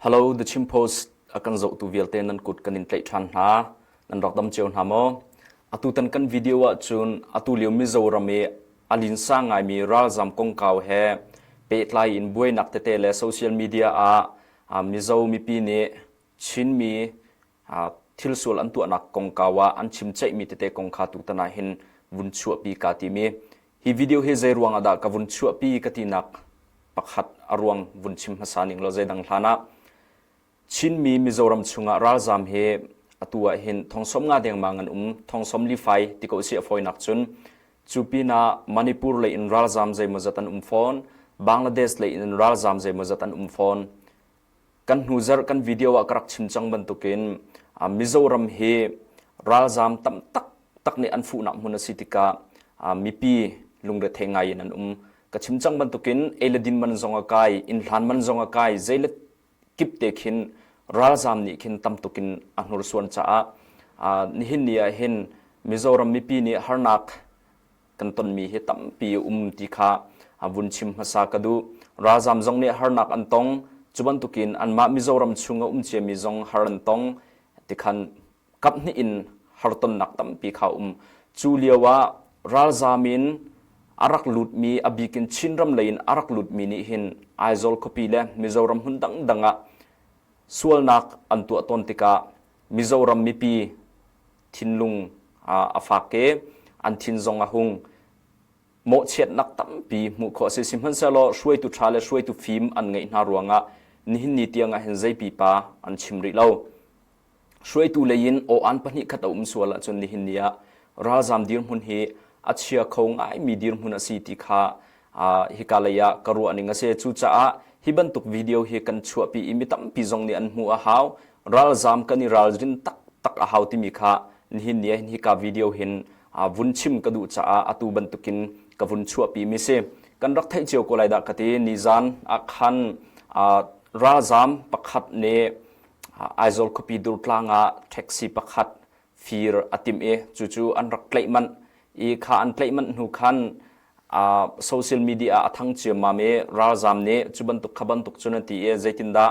Hello, The Chin Post a kan zohtu vialte nan kut kan in tlaih ṭhan hna. Nan rak dam cio hna maw? Atutan kan video ahcun atu lio Mizoram i a linsa ngaimi ralzam kongkau he pehtlai in buainak tete le social media ah Mizo mipi nih Chinmi thil sual an tuahnak kongkau ah an chimceihmi tete kong kha tutan ah hin vun chuahpi kaa tim i hi video hi zei ruang ah dah ka vun chuahpi ka tinak pakhat a ruang vun chim hmasa ning law zeidang hlan ah Chinmi Mizoram chungah ralzam hi atu ah hin thong 50 dengmang an um thong 45 ti ko si a fawinak cun cu pinah Manipur lei in ralzam zeimawzat an um fawn Bangladesh lei in ralzam zeimawzat an um fawn Kan hnu zarh kan video ah ka rak chim cang bantukin Mizoram hi ralzaam tam taktak nih an fuhnak hmun a si tikah mipi lungrethei ngai in an um. Ka chim cang bantukin ei le din man zong a kai, inn hlan man zong a kai, zei le kip te khin ralzaam nih khin tam tuk in a hnursuan caah nihin ni ah hin Mizoram mipi nih harnak kan tonmi hi tampi a um ti kha vun chim hmasa ka duh. Ralzam zong nih harnak an tong. Cu bantukin anmah Mizoram chung a um ciami zong har an tong. Tikhan kaphnih in hartonnak tampi kha um. Cu lio ah ralzam in a rak lutmi a bik in Chinram lei in a rak lutmi nih hin Aizawl khuapi le Mizoram hmun dangdang ah sualnak an tuah tawn tikah Mizoram mipi thinlung a fak i an thin zong a hung. Mawhchiatnak tampi hmuh khawh a si. Sihmanhsehlaw hruaitu ṭha le hruaitu fim an ngeih hna ruangah nihin ni tiang ah hin zei pipa an chim rih lo. Hruaitu lei in aw-an pahnih khat a um sual ahcun nihin ni ah ralzam dirhmun hi a chia kho ngaimi dirhmun a si ti kha hika lei ah ka ruah ning a si. Cucaah hi bantuk video hi kan chuahpi i mi tampi zong nih an hmuh a hau. Ralzam kan i ralrin taktak a hau timi kha nihin ni ah hin hika video hin vun chim ka duh caah atu bantukin ka vun chuahpi mi si. Kan rak theih cio ko lai dah ka ti. Nizan ah khan ralzam pakhat nih Aizawl khuapi Durtlang ah taxi pakhat fir a timh i cucu an rak tlaih manh i kha an tlaih manh hnu khan social media ah a thang ciammam i ralzam nih cu bantuk kha bantuk cun an ti i zeitindah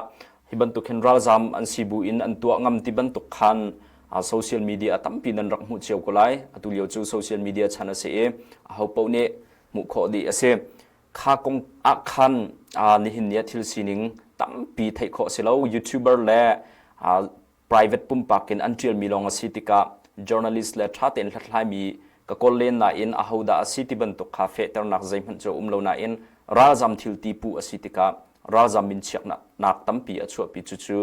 hi bantuk hin ralzam an si bu in an tuah ngam ti bantuk khan social media tampi nan rak hmuh cio ko lai. Atu lio cu social media chan a si i aho paoh nih hmuh khawh dih a si. Kha kong ah khan nihin ni ah thil sining tampi theih khawh a si lo. YouTuber le private pumpak in an ṭialmi lawng a si tikah journalist le ṭha tein hlathlaimi ka kawl len nain ahodah a si ti bantuk kha fehternak zeihmanh cu a um lo nain ralzam thil ti puh a si tikah ralzam min chiaknak tampi a chuahpi. Cucu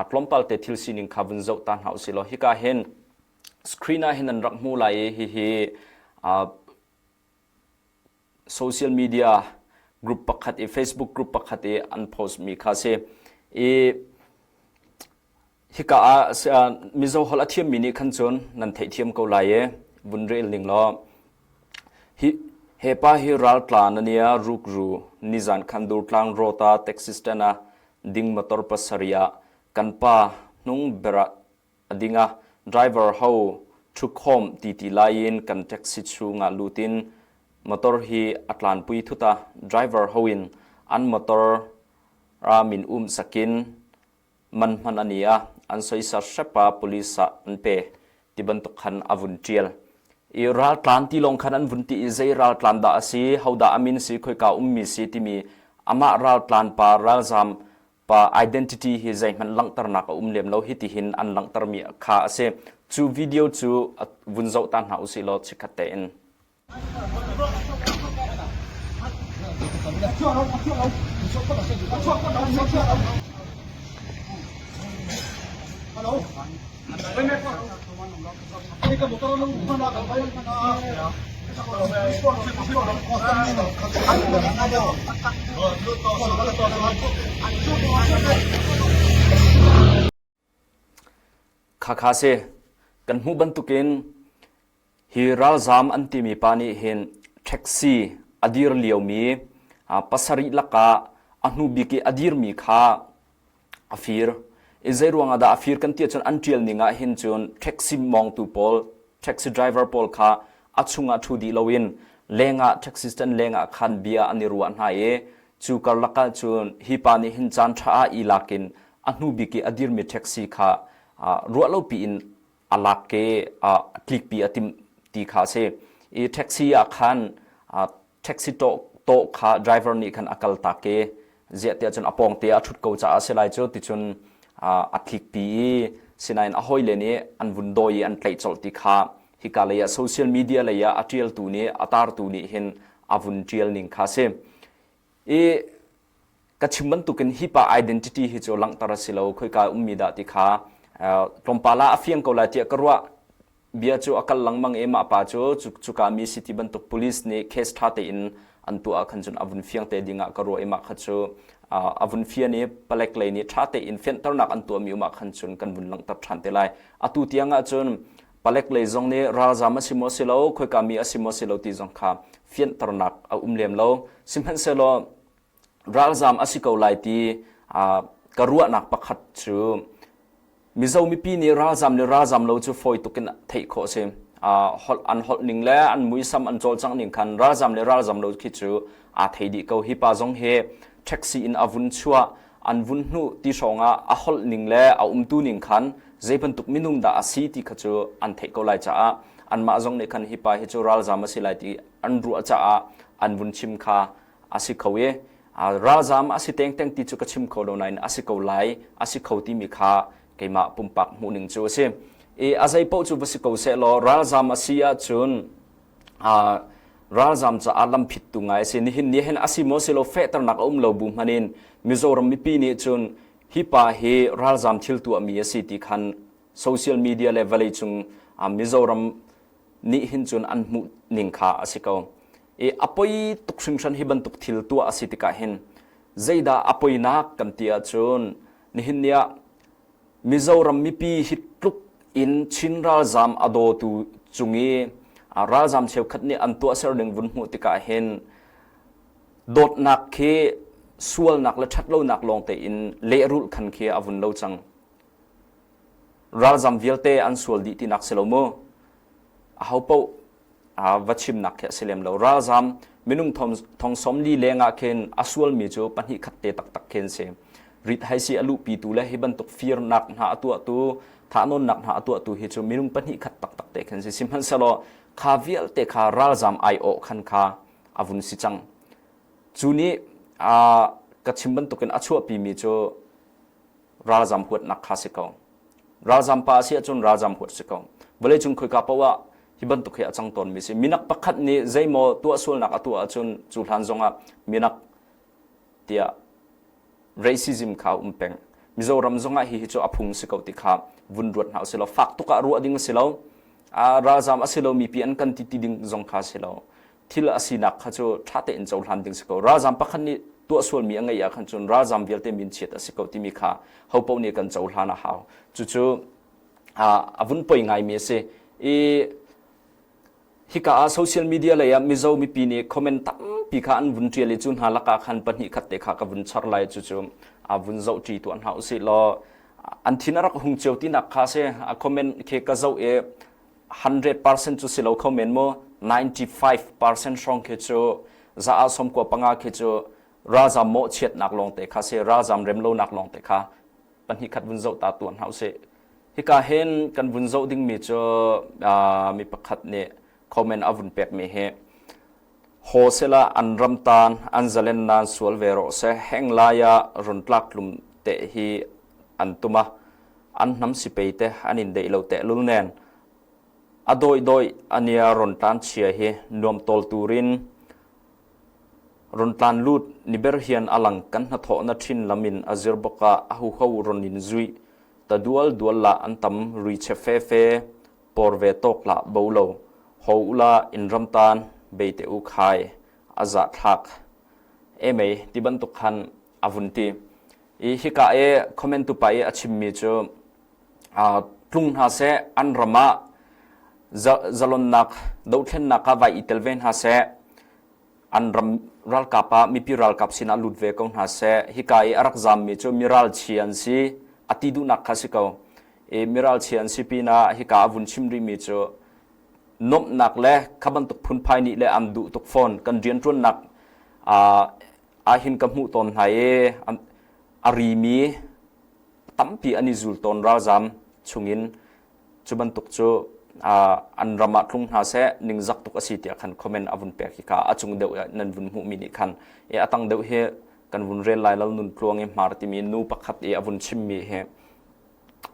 tlawmpal te thil sining kha vun zoh ta hna usih law hika hin screen ah hin an rak hmu lai i hihi social media group pakhat i Facebook group pakhat i an post mi kha si i hika ah Mizo holh a thiammi nih khan cun nan theihthiam ko lai i vun rel ning law hi he pa hi raltlan ania rukru nizan khan Durtlang road ah taxi stand ah ding motor pasarih ah kan pa hnung berah a ding a driver ho ṭhukhawm titi lai in kan taxi chungah lut in motor hi a tlanpui thut a driver ho in an motor ra min um sakin man hman ani a an soisa hrepa police ah an pe ti bantuk khan a vun ṭial i raltlan ti lawng khan an vun ti i zei raltlan dah a si hodah a min si khoika ummi si timi amah raltlan pa ralzam pa identity hi zeihmanh langhternak a um lem lo hi tihin an langhtermi kha a si cu video cu vun zoh ta hna usih law chikkhat tein Khakha si kan hmuh bantukin hi ralzaam an timi pa nih hin taxi a dir liomi pasarih lakah a hnu bik i a dirmi kha a fir. I zei ruangah dah a fir kan ti ahcun an ṭial ning ah hin cun taxi mawngtu pawl, taxi driver pawl kha a chungah ṭhu dih loin lengah taxi stand lengah khan bia an i ruah hna i cu karlak ah cun hi pa nih hin caan ṭha ah i lak in a hnu bik i a dirmi taxi kha ruah lo piin a lak ke tlikpi a timh ti kha a si. I taxi ah khan taxi tawh tawh kha driver nih khan a kal tak i ziah tiah cun a pawng te ah a ṭhut ko caah a si lai cu ticun a tlikpi i sinain a hawile nih an vun dawi i an tlaih colh ti kha hika lei ah social media lei ah a ṭialtu nih a tartu nih hin a vun ṭial ning kha a si. I ka chim bantukin hi pa identity hi cu langhter a si lo khoika ummi dah ti kha tlawmpal ah a fiang ko lai tiah ka ruah bia cu a kal lengmang i mah pa cu cuka mi si ti bantuk police nih case ṭha tein an tuah ah khan cun a vun fiang te ding ah ka ruah i mah kha cu a vun fian i palek lei nih ṭha tein fianternak an tuahmi um ah khan cun kan vun langhter ṭhan te lai atu tiang ah cun palek lei zong nih ralzam a si maw si lo khoika mi a si maw si lo ti zong kha fianternak a um lem lo sihmanhsehlaw ralzam a si ko lai ti ka ruahnak pakhat cu Mizo mipi nih ralzam le ralzam lo cu fawi tuk in theih khawh a si. Holh an holh ning le an muisam an cawlcangh ning khan ralzam le ralzam lo khi cu aa thei dih ko. Hi pa zong hi taxi in a vun chuah an vun hnuh ti hrawng ah a holh ning le a umtu ning khan zei bantuk minung dah a si ti kha cu an theih ko lai caah anmah zong nih khan hi pa hi cu ralzam a si lai ti an ruah caah an vun chim kha a si kho i ralzam a si tengteng ti cu ka chim kho lo nain a si ko lai a si kho timi kha keimah pumpak hmuhning cu a si i a zei paoh cu va si ko seh law ralzam a si ahcun ralzam caah lamphittu ngai a si nihin ni hin a si maw si lo fehternak a um lo bu hmanh in Mizoram mipi nih cun hi pa hi ralzam thil tuahmi a si ti khan social media le vawleicung Mizoram nih hin cun an hmuh ning kha a si ko. I a poi tuk hringhran hi bantuk thil tuah a si tikah hin zeidah a poinak kan ti ahcun nihin ni ah Mizoram mipi hi tluk in Chin ralzam a dawtu cung i ralzam cheukhat nih an tuahser ding vun hmuh tikah hin dawtnak khi sualnak le ṭhatlonak lawng tein lehrulh khan khi a vun lo cang. Ralzam vialte an sual dih tinak si lo mu. Aho paoh va chimnak khi a si lem lo. Ralzam minung thong 40 leng ah khin a sualmi cu pahnih khat te taktak khin si. Rit hai si a luhpitu le hi bantuk firnak hna a tuahtu, thahnawnnak hna a tuahtu hi cu minung pahnih khat taktak te khin si. Sihmanhsehlaw kha vialte kha ralzam aiawh khan kha a vun si cang. Cu nih ka chim bantukin a chuahpimi cu ralzam huatnak kha si ko. Ralzam pa a si ahcun ralzam huat si ko. Vawleicung khoika paoh ah hi bantuk hi a cang tawnmi si. Minak pakhat nih zeimaw tuah sualnak a tuah ahcun cu hlan zongah minak tiah racism kha a um peng. Mizoram zongah hi hi cu a phung si ko ti kha vun ruat hna usih law fak tuk ah ruah ding a si lo. Ralzam a si lo mipi an kan ti ti ding zong kha a si lo. Thil a sinak kha cu ṭha tein cohlan ding si ko. Ralzam pakhat nih tuah sualmi a ngeih ah khan cun ralzam vialte min chiat a si ko timi kha hopaoh nih kan cohlan a hau. Cucu a vun poi ngaimi a si. I hika ah social media lei ah Mizo mipi nih comment tampi kha an vun ṭial i cu hna lakah khan pahnih khat te kha ka vun char lai cucu a vun zoh ṭi tuah hna usih law an thin a rak hung cio tinak kha si a comment khi ka zoh i 100% cu si lo kho men mu 95% hrawng khi cu za ah 95 khi cu ralzam mawhchiatnak lawngte kha si ralzam remlonak lawngte kha pahnih khat vun zoh ta tuan hna usih hika hin kan vun zoh dingmi cu mi pakhat nih comment a vun pekmi hi haw sela an ram tan an zalen nan sual ve rawh se heng lai ah run tlak tlum te hi an tuma an hnam sipei te an in deih lo teh lul nen a doi doi ania ron tlan chia hi nuam tol turin ron tlan lut ni ber hian alang kan hnathawhna thin lamin a zir bawka a huho ron in zui ta dual dual la an tam rui che fe fe por ve tawk la bo lo ho ula in ram tan beite u khai a za thlak emei ti bantuk khan a vun ti i hika i comment tu pa i a chimmi cu tlung hna seh an ram ah zalonnak dothlennak ah vai i tel ve hna seh an ram ralkap ah mipi ralkap sinah lut ve ko hna seh hika i a rak zammi cu miral chi an si a ti duhnak kha si ko i miral chi an si pinah hika a vun chim rihmi cu nomhnak le kha bantuk phunphai nih le an duh tuk fawn kan rianṭuannak ahhin ka hmuh tawn hna i a rimi. Tampi an i zul tawn ralzam chungin cu bantuk cu an ram ah tlung hna seh ningzak tuk a si tiah khan comment a vun pek hi kha a cung deuh nan vun hmuhmi nih khan e a tang deuh hi kan vun rel lai lo nun tluang i hmar timi nu pakhat i a vun chimmi hi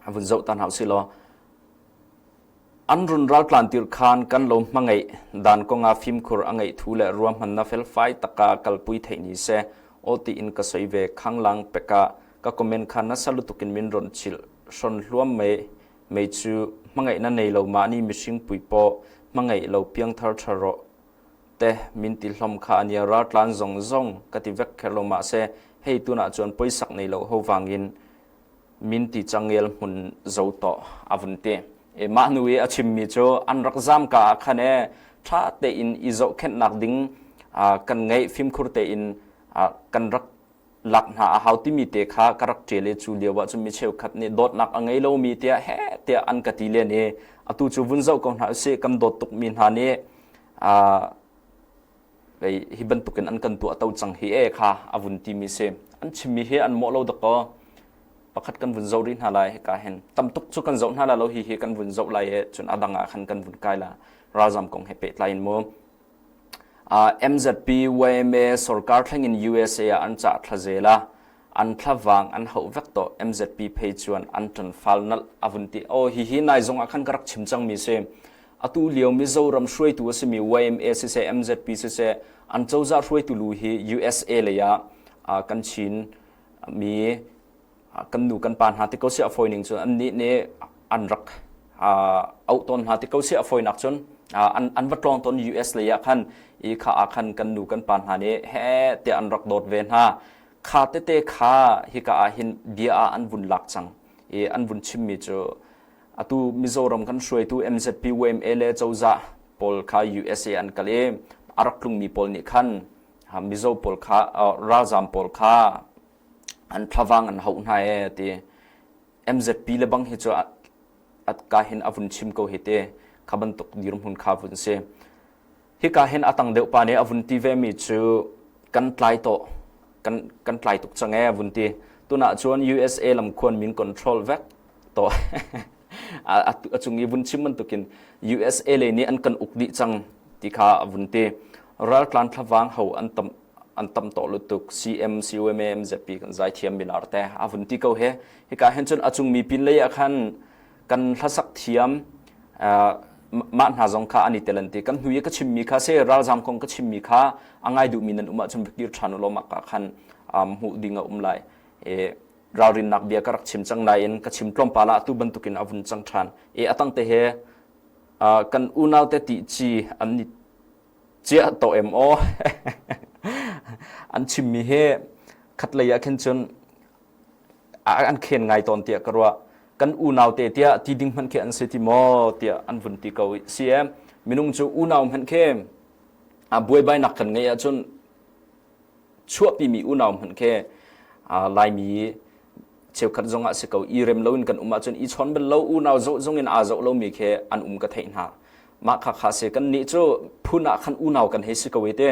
a vun zoh ta hna usih law An run raltlan tir khan kan lo hmangaih dan kongah fimkhur a ngeih thu le ruahmannak felfai taka kalpui theih ni seh aw tiin ka soi ve khanglang pekah ka comment kha nasa lutuk in min rawn chilh hrawn hluam mai mei cu hmangaihna nei lo mahni mihring pui pawh hmangaih lo piangthar tha rawh te min ti hlom kha ania raltlan zawng zawng ka ti vek kher lo mahse hei tunah chuan poisak nei lo ho vangin min ti changel hmun zo tawh a vun ti. E mah nu i a chimmi cu an rak zam ka ah khan e ṭha tein i zohkhenhnak ding kan ngeih fimkhur tein kan rak lak hna a hau timi te kha ka rak ṭial i cu lio ah cun mi cheukhat nih dawtnak a ngei lomi tiah he tiah an ka ti len i atu cu vun zoh ko hna usih kan dawt tukmi hna nih hi bantukin an kan tuah to cang hi e kha a vun timi si an chimmi hi an mawh lo dakaw pakhat kan vun zoh rih hna lai hika hin tamtuk cu kan zoh hna la lo hi hi kan vun zoh lai e cun adang ah khan kan vun kai la ralzam kong he pehtlai in mu MZP YMA sarkar thleng in USA ah an cah thla zela an thlavang an hauh vek to MZP phei chuan an ṭan fal nalh a vun ti oh hi hi nai zong ah khan ka rak chim cang mi si atu lio Mizoram hruaitu a simi YMA siseh MZP siseh an cozah hruaitu lu hi USA lei ah kan Chin mi kan nu kan pa hna ti ko si a fawi ning cun an nih nih an rak auh tawn hna ti ko si a fawinak cun an an va tlawng tawn US lei ah khan i kha ah khan kan nu kan pa hna nih he tiah an rak dawt ve hna kha tete kha hika ah hin bia ah an vun lak cang i an vun chimmi cu atu Mizoram kan hruaitu MZP YMA le cozah pawl kha USA an kal i a rak tlungmi pawl nih khan Mizo pawl kha ralzam pawl kha an thlavang an hauh hna e ti MZP le bang hi cu at ka hin a vun chim ko hi te kha bantuk dirhmun kha vun si Hika hin a tang deuh pa nih a vun ti ve mi cu kan tlai tawh kan kan tlai tuk cang ee a vun ti. Tunah cun USA lamkhuan min control vek tawh a cung i vun chim bantukin USA lei nih an kan uk dih cang ti kha a vun ti. Raltlan thlavang ho an tam an tam tawh lutuk CM CUMA MZP kan zaithiam milar te a vun ti ko he hika hin cun a cung mi pin lei ah khan kan hlasak thiam mah hna zong kha an i tel an ti kan hnu i ka chimmi kha se ralzam kong ka chimmi kha a ngai duhmi nan um ahcun kir ṭhan u law mah ka khan hmuh ding a um lai e ralrinnak bia ka rak chim cang nain ka chim tlawmpal ah tu bantukin a vun cang ṭhan e atang te he kan unau te ti chi an ni ciah to em aw an chimmi he khatlei ah khin cun an khen ngai tawn tiah ka ruah kan unau te tiah ti ding hmanh khi an si ti maw tiah an vun ti ko si e minung cu unau hmanh khi a buaibainak kan ngeih ahcun chuahpimi unau hmanh khi laimi cheukhat zong ah si ko i rem loin kan um ahcun i chawn bal lo unau zoh zong in aa zoh lomi khi an um ka theih hna mah kha kha si kan nih cu phun ah khan unau kan hei si ko i te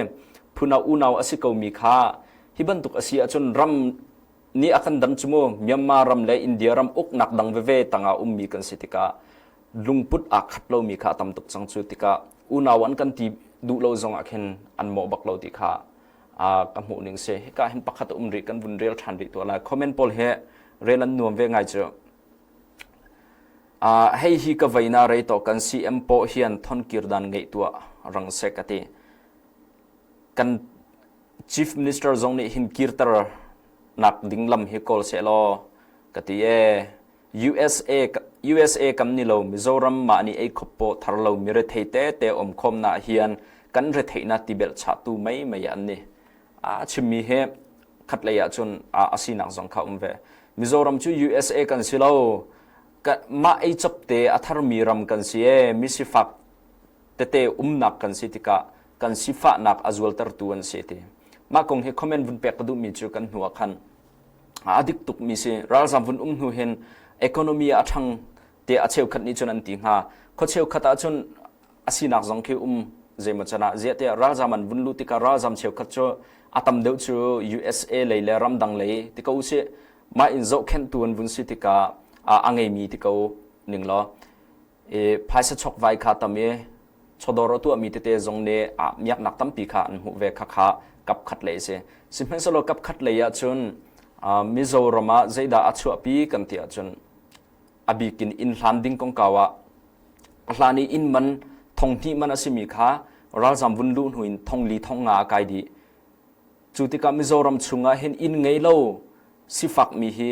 phun ah unau a si ko mi kha hi bantuk a si ahcun ram nih a kan dam cu mu Myanmar ram le India ram uknak dang veve tangah ummi kan si tikah lungput aa khat lomi kha a tam tuk cang cu tikah unau an kan ti duh lo zong ah khin an mawh bak lo ti kha ka hmuh ning si hika hin pakhat um rih kan vun rel ṭhan rih tuah lai comment pawl he rel an nuam ve ngai cu hei hi ka veina rei to kan CM pawh hian thonkir dan ngeih tuah rang se ka ti kan Chief Minister zong nih hin kirter nak ding lam hi kawl sehlaw ka ti ee. USA USA kan ni lo Mizoram mah nih ei khop pawh thar lo mi rethei te te om khom na hian kan retheihna ti belh chahtu mai mai an ni. A chimmi he khat lei ah cun a asinak zong kha um ve. Mizoram cu USA kan si lo. Mah ei chop te a tharmi ram kan si ee. Mi sifak tete umnak kan si tikah kan sifahnak a zualtertu an si ti. Mah kong hi comment vun pek ka duhmi cu kan hnu ah khan a dik tukmi si. Ralzam vun um hnu hin economy a ṭhang te a cheukhat nih cun an ti hnga. Khua cheukhat ahcun a sinak zong khi um zeimaw can ah ziah tiah ralzam an vun luh tikah ralzam cheukhat cu a tam deuh cu USA lei le ramdang lei ti ko usih. Mah in zohkhenhtu an vun si tikah a ngeimi ti ko ning law i phaisa chokvai kha tam i chawdawr a tuahmi tete zong nih miaknak tampi kha an hmuh ve khakha kap khat lei a si. Sihmanhsehlaw kap khat lei ahcun Mizoram ah zeidah a chuahpi kan ti ahcun a bik in inn hlan ding kongkau ah a hlan i inn man thong hnih man a simi kha ralzam vun luh hnu in thong li thong nga a kai dih. Cu tikah Mizoram chungah hin inn ngei lo sifakmi hi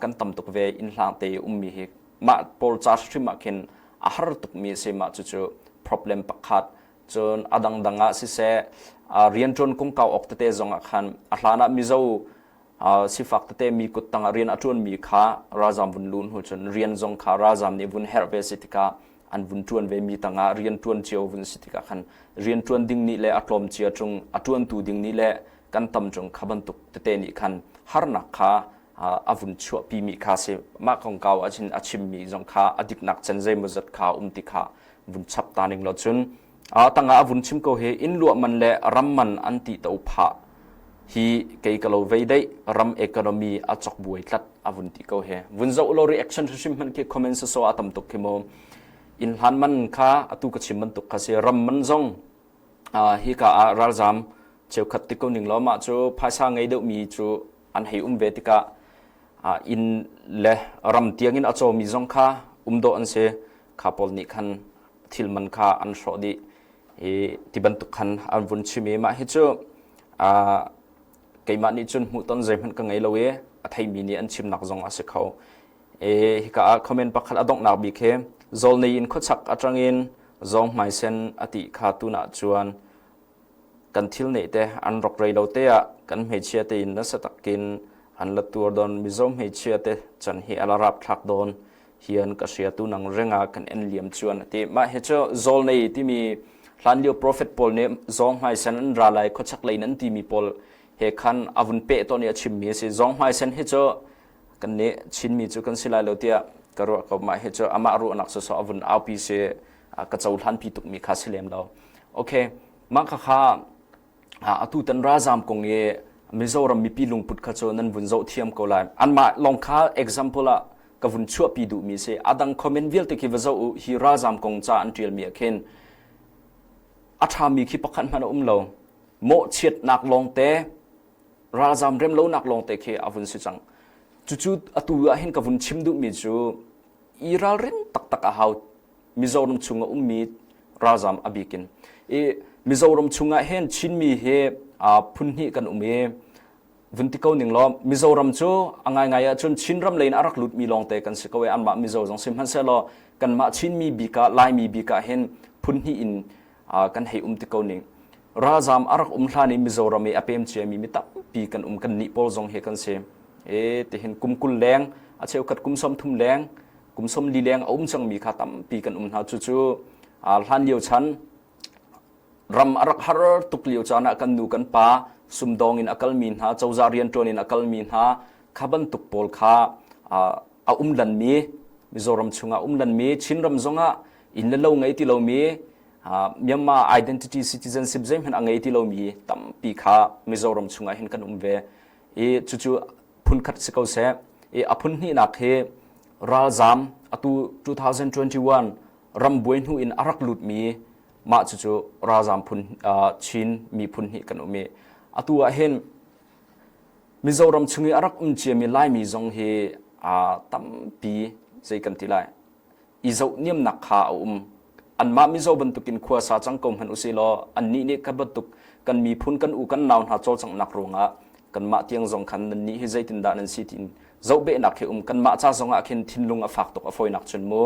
kan tam tuk ve inn hlang te i ummi hi mah pawl ca hrim ah khin a har tukmi a si mah cucu problem pakhat cun a dangdang ah siseh rianṭuan kongkau awk tete zong ah khan a hlan ah Mizo sifak tete mi kut tangah rian a ṭuanmi kha ralzam vun luh hnu cun rian zong kha ralzam nih vun herh ve si tikah an vun ṭuan ve mi tangah rian ṭuan cio vun si tikah khan rian ṭuan ding nih le a tlawm cia ṭung a ṭuantu ding nih le kan tam ṭung kha bantuk tete nih khan harnak kha a vun chuahpi mi kha si mah kongkau ahcun a chimmi zong kha a diknak cen zeimawzat kha um ti kha vun chap ta ning law cun tangah a vun chim ko hi inn luah man le ram man an ti to phah hi kei ka lo vei deih ram economy a chok buai tlat a vun ti ko he vun zoh lo reaction hrim hman khi comment so a tam tuk khi mu inn hlan man kha atu ka chim bantuk kha si ram man zong hi ka ah ralzam cheukhat ti ko ning lo mah cu phaisa ngei deuh mi cu an hei um ve tikah inn le ram tiangin a cawmi zong kha um dawh an si kha pawl nih khan thil man kha an hrawh dih i ti bantuk khan an vun chim i mah hi cu keimah nih cun hmuhton zeihmanh ka ngei lo i a theimi nih an chimnak zong a si kho e hika ah comment pakhat a donghnak bik hi zawlnei in khuachak atangin zawng hmaisen a ti kha tunah chuan kan thil neih te an rok rei lo te ah kan hmeichhia te in nasa takin an la tuar dawn Mizo hmeichhia te chan hi ala rapthlak dawn hian ka hria tu nang renga kan en liam chuan ati mah hi chu zawl nei timi hlan lio prophet pawl nih zawng hmaisen an ra lai khuachak lei nan timi pawl he khan avun pe to ni a chim mi si zawng hmaisen hi chu kan nih Chinmi cu kan si lai lo tiah ka ruah ko mah hi chu amah ruahnak so so avun aupi si ka cohlan pi tuk mi kha si lem lo okay mah kha kha atu tan ralzam kong i Mizoram mipi lungput kha cu nan vun zoh thiam ko lai anmah lawng kha example ah ka vun chuahpi duhmi si adang comment vialte khi va zoh u hi ralzam kong ca an ṭialmi ah khin a ṭhami khi pakhat hmanh a um lo mawhchiatnak lawngte ralzam rem lonak lawngte khi a vun si cang cucu atu ah hin ka vun chim duhmi cu i ralrin taktak a hau Mizoram chung a ummi ralzam a bik in. I Mizoram chungah hin Chinmi hi phun hnih kan um i vun ti ko ning law Mizoram cu a ngaingai ahcun Chinram lei in a rak lutmi lawngte kan si ko i anmah Mizo zong sihmanhsehlaw kanmah Chinmi bik ah Laimi bik ah hin phun hnih in kan hei um ti ko ning. Ralzam a rak um hlan i Mizoram i a pem ciami mi tampi kan um kan nih pawl zong hi kan si. E tihin kum 20 leng a cheukhat kum 30 leng kum 40 leng a um cangmi kha tampi kan um hna cucu hlan lio chan ram a rak har tuk lio caan ah kan nu kan pa sumdawng in a kalmi hna cozah rianṭuan in a kalmi hna kha bantuk pawl kha a um lanmi Mizoram chungah um lanmi Chinram zongah inn le lo ngei ti lomi Myanmar identity citizenship zeihmanh a ngei ti lomi tampi kha Mizoram chungah hin kan um ve i cucu phunkhat si ko seh i a phun hnihnak hi ralzam atu 2021 ram buai hnu in a rak lutmi mah cucu ralzam phun Chin miphun hnih kan um i atu ah hin Mizoram chung i a rak um ciami Laimi zong hi tampi zei kan ti lai i zoh niamnak kha a um. Anmah Mizo bantukin khua sa cang ko hmanh usih law annih nih ka bantuk kan miphun kan u kan nau hna cawlcanghnak ruangah kanmah tiang zong khan nannih hi zeitindah nan si tiin zohbehnak hi um kanmah ca zongah khin thinlung a fak tuk a fawinak cun mu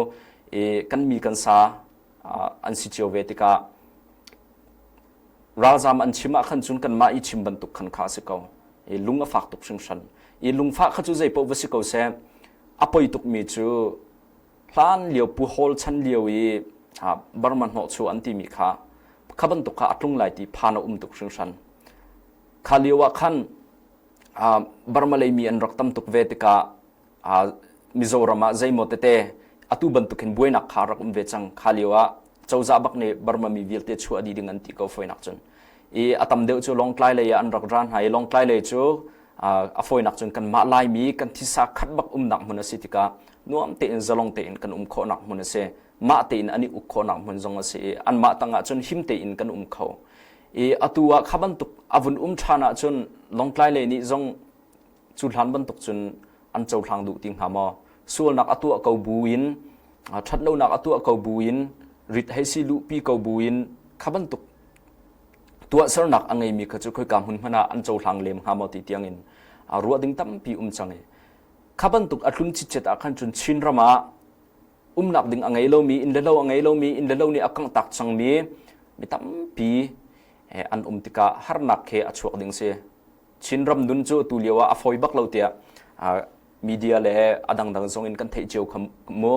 i kan mi kan sa an si cio ve tikah ralzam an chim ah khan cun kanmah i chim bantuk khan kha a si ko i lung a fak tuk hringhran i lungfah kha cu zei paoh va si ko seh a poi tukmi cu hlan lio Pu Hall chan lio i Burma hnawhchu an timi kha kha bantuk kha a tlung lai ti phan a um tuk hringhran. Kha lio ah khan Burma lei mi an rak tam tuk ve tikah Mizoram ah zeimaw tete atu bantuk hin buainak kha rak um ve cang. Kha lio ah cozah bak nih Burma mi vialte chuah dih ding an ti ko foinak cun. I a tam deuh cu Lawngtlai lei ah an rak ra hna i Lawngtlai lei cu. A fawinak cun kanmah Laimi kan thisa khat bak umnak hmun a si tikah nuam tein zalong tein kan um khawhnak hmun a si. Mah tein an i uk khawhnak hmun zong a si i anmah tangah cun him tein kan um kho. I atu ah kha bantuk a vun um ṭhan ahcun Lawngtlai lei nih zong cu hlan bantuk cun an cohlang duh ti hnga maw? Sualnak a tuah ko buin, ṭhatlonak a tuah ko buin, rit hei si luhpi ko buin kha bantuk tuahsernak a ngeimi kha cu khoika hmun hmanh ah an cohlang lem hnga maw ti tiangin ruah ding tampi um cang i kha bantuk a tlun chitchet ah khan cun Chinram ah umnak ding a ngei lomi inn le lo a ngei lomi inn le lo nih a kanghtak cangmi mi tampi an um tikah harnak khi a chuak ding si. Chinram nun cu tu lio ah a fawi bak lo tiah media le a dangdang zong in kan theih cio kha mu.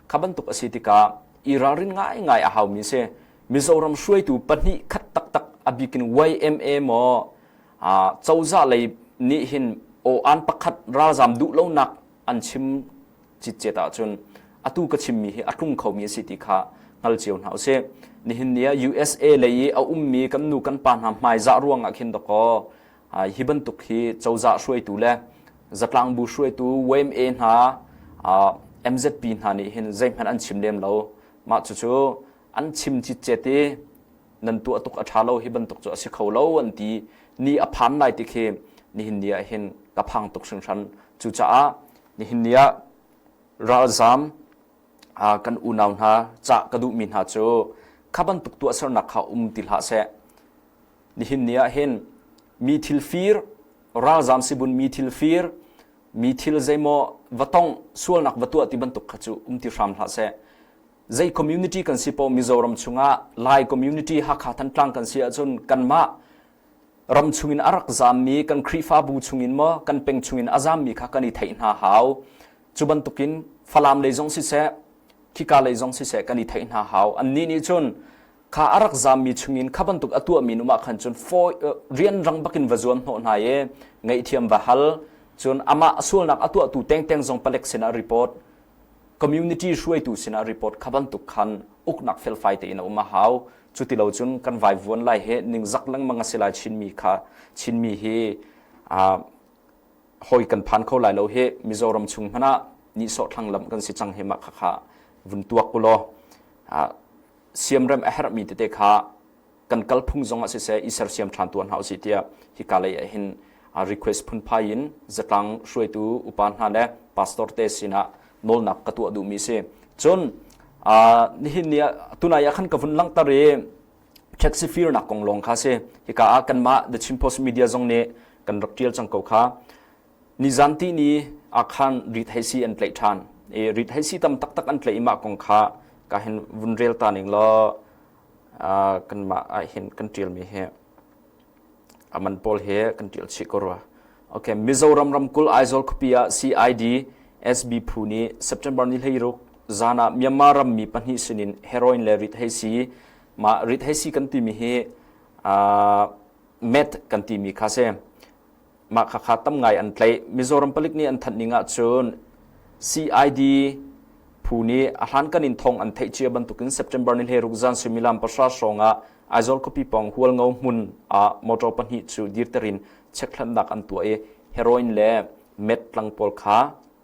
Kha bantuk a si tikah i ralrin ngaingai a haumi si. Mizoram hruaitu pahnih khat taktak a bikin YMA maw cozah lei nih hin aw-an pakhat ralzam duh lonak an chim citcet ahcun atu ka chimmi hi a tlung khomi a si ti kha hngal cio hna usih. Nihin ni ah USA lei i a ummi kan nu kan pa hna hmaizah ruangah khin dakaw hi bantuk hi cozah hruaitu le zatlangbu hruaitu YMA hna MZP hna nih hin zeihmanh an chim lem lo. Mah cucu an chim citcet i nan tuah tuk a ṭha lo hi bantuk cu a si kho lo an ti ni a phan lai ti khi nihin ni ah hin ka phang tuk hringhran. Cucaah nihin ni ah ralzam kan unau hna cah ka duhmi hna cu kha bantuk tuahsernak kha um ti hlah seh. Nihin ni ah hin mi thil fir, ralzam sibun mi thil fir, mi thil zeimaw va tongh, sualnak va tuah ti bantuk kha cu um ti hram hlah seh. Zei community kan si paoh Mizoram chungah Lai community Hakha Thantlang kan si ahcun kanmah ram chungin a rak zaammi kan Khrihfabu chungin maw kan peng chungin a zaammi kha kan i theih hna hau. Cu bantukin Falam lei zong siseh, khika lei zong siseh kan i theih hna hau. Annih nih cun kha a rak zaammi chungin kha bantuk a tuahmi num ah khan cun fawi rianrang bakin va zuam hnawh hna i ngaihthiam va hal cun amah a sualnak a tuahtu tengteng zong palek sinah report community hruaitu sinah report kha bantuk khan uknak felfai tein a um a hau. Cu ti lo cun kan vaivuan lai he ningzak lengmang a si lai Chinmi kha Chinmi hi hoi kan phan kho lai lo hi Mizoram chung hmanh ah nihsawh thlanglamh kan si cang hi mah khakha vun tuak u law siamrem a herhmi tete kha kan kalphung zong ah siseh i sersiam ṭhan tuah hna usih tiah hika lei ah hin request phunphai in zatlang hruaitu upa hna le pastor te sinah nawlnak ka tuah duhmi si. Cun nihin ni ah tunai ah khan ka vun langhter i taxi firnak kong lawng kha si. Hika ah kanmah The Chin Post Media zong nih kan rak ṭial cang ko kha. Nizan ti ni ah khan rit hei si an tlaih ṭhan. I rit hei si tam taktak an tlaih i mah kong kha ka hin vun rel ta ning law kanmah ah hin kan ṭialmi hi a man pawl he kan ṭial chih ko rua. Okay, Mizoram ramkulh Aizawl khuapi ah CID SB phu nih September ni 16 zan ah Myanmar rammi pahnih sinin heroin le rit hei si mah rit hei si kan timi hi uh, meth kan timi kha si. Mah khakha tam ngai an tlaih. Mizoram palik nih an thanh ning ahcun CID phu nih a hlankan in thong an theih cia bantukin September ni 16 zan suimilam pahra hrawng ah Aizawl khuapi pawng Hualngo hmun ah motor pahnih cu dirter in chekhlatnak an tuah i heroin le meth tlang pawl kha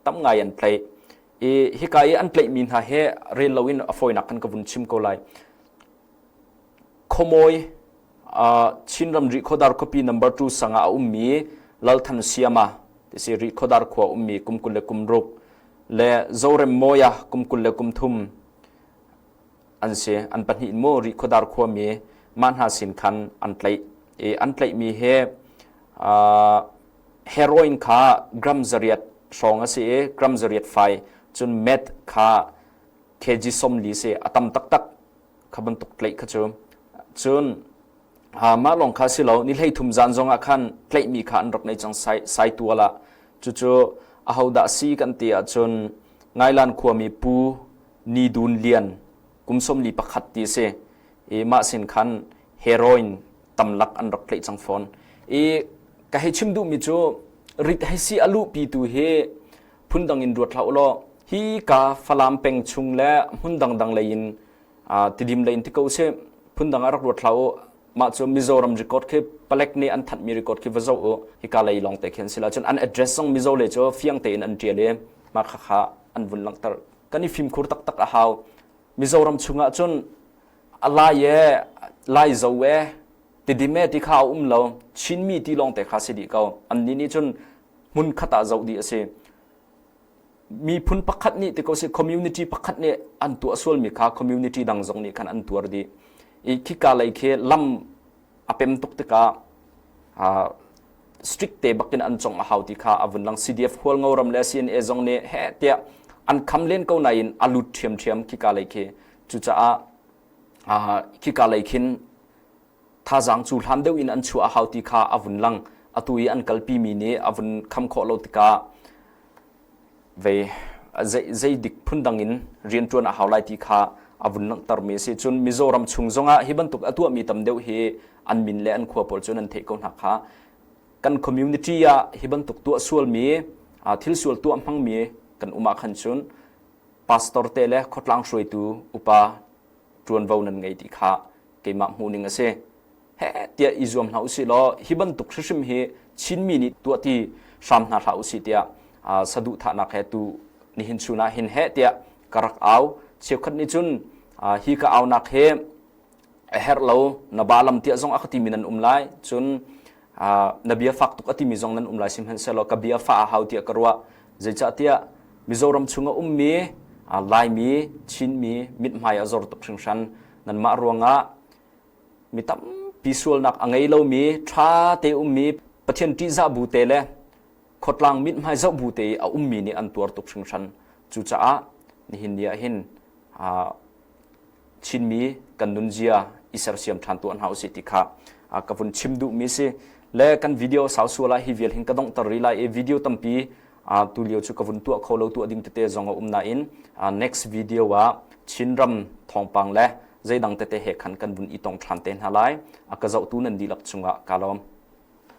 tam ngai an tlaih. I hika i an tlaihmi hna he rel loin a fawinak kan ka vun chim ko lai. Khuamawi Chinram Rihkhawdar khuapi number 2 sang ah a ummi Lalthan Siama tisi Rihkhawdar khua ummi kum 20 le kum ruk le Zorem Mawia kum 20 le kum thum an si. An pahnih in mu Rihkhawdar khuami mah hna sin khan an tlaih. I an tlaihmi hi heroin kha gram zariat hrawng a si i gram zariat fai cun meth kha kg 40 si a tam taktak kha bantuk tlaih kha cu cun mah lawng kha si lo ni 13 zan zong ah khan tlaihmi kha an rak nei cang sai sai tual ah cucu ahodah si kan ti ahcun Ngailan khuami pu Ni Dun Lian kum 41 ti si i mah sin khan heroin tamlak an rak tlaih cang fawn i ka hei chim duhmi cu rit hei si a luhpi tu hi phundang in ruat hlah u law hi ka Falam peng chung le hmun dangdang lei in Tidim lei in ti ko usih phundang ah rak ruat hlah u. Mah cu Mizoram record khi palek nih an thanhmi record khi va zoh u. Hika lei lawng te khi an si la. Cun an address zong Mizo le cu fiang tein an ṭial i mah khakha an vun langhter. Kan i fimkhur taktak a hau. Mizoram chungah cun a Lai e, Lai zo e, Tidim e ti kha a um lo. Chinmi ti lawng te kha si dih ko. Annih nih cun hmun khat ah zoh dih a si. Miphun pakhat nih ti ko si community pakhat nih an tuah sualmi kha community dang zong nih khan an tuar dih. I khika lei khi lam a pem tuk tikah strict te bakin an cong a hau ti kha a vun lang. CDF Hualngo ram le CNA zong nih heh tiah an kham len ko nain a lut ṭhiamṭhiam khika lei khi. Cucaah khika lei khin thazaang cu hlan deuh in an chuah a hau ti kha a vun lang. Atu i an kalpi mi nih a vun kham khawh lo tikah vei zei dik phundang in rianṭuan a hau lai ti kha a vun langhtermi a si. Cun Mizoram chung zongah hi bantuk a tuahmi tam deuh hi an min le an khua pawl cu nan theih ko hna kha. Kan community ah hi bantuk tuah sualmi, thil sual tuah hmangmi kan um ah khan cun pastor te le khuatlang hruaitu upa ṭuanvo nan ngei ti kha keimah hmuhning a si. Heh tiah i zuam hna usih law hi bantuk hrimhrim hi Chinmi nih tuah ti hram hna hlah usih tiah saduhthahnak he tu nihin chun ah hin heh tiah ka rak au. Cheukhat nih cun hi ka aunak hi a herh lo na ba lam tiah zong a ka timi nan um lai. Cun na bia fak tuk a timi zong nan um lai sihmanhsehlaw ka bia fah a hau tiah ka ruah. Zeicahtiah Mizoram chung a ummi Laimi, Chinmi mithmai a zor tuk hringhran. Nanmah ruangah mi tampi sualnak a ngei lomi ṭha te ummi Pathian ṭihzah bu te le khuatlang mithmai zoh bu te i a ummi nih an tuar tuk hringhran. Cucaah nihin ni ah hin Chinmi kan nunzia i sersiam ṭhan tuah hna usih ti kha ka vun chim duhmi si. Le kan video sau sual ah hi vial hin ka donghter rih lai i video tampi tu lio cu ka vun tuah kho lo tuah ding tete zong a um nain next video ah Chinram thawngpang le zeidang tete he khan kan vun i tong ṭhan te hna lai. A ka zohtu nan dihlak cungah ka lawm.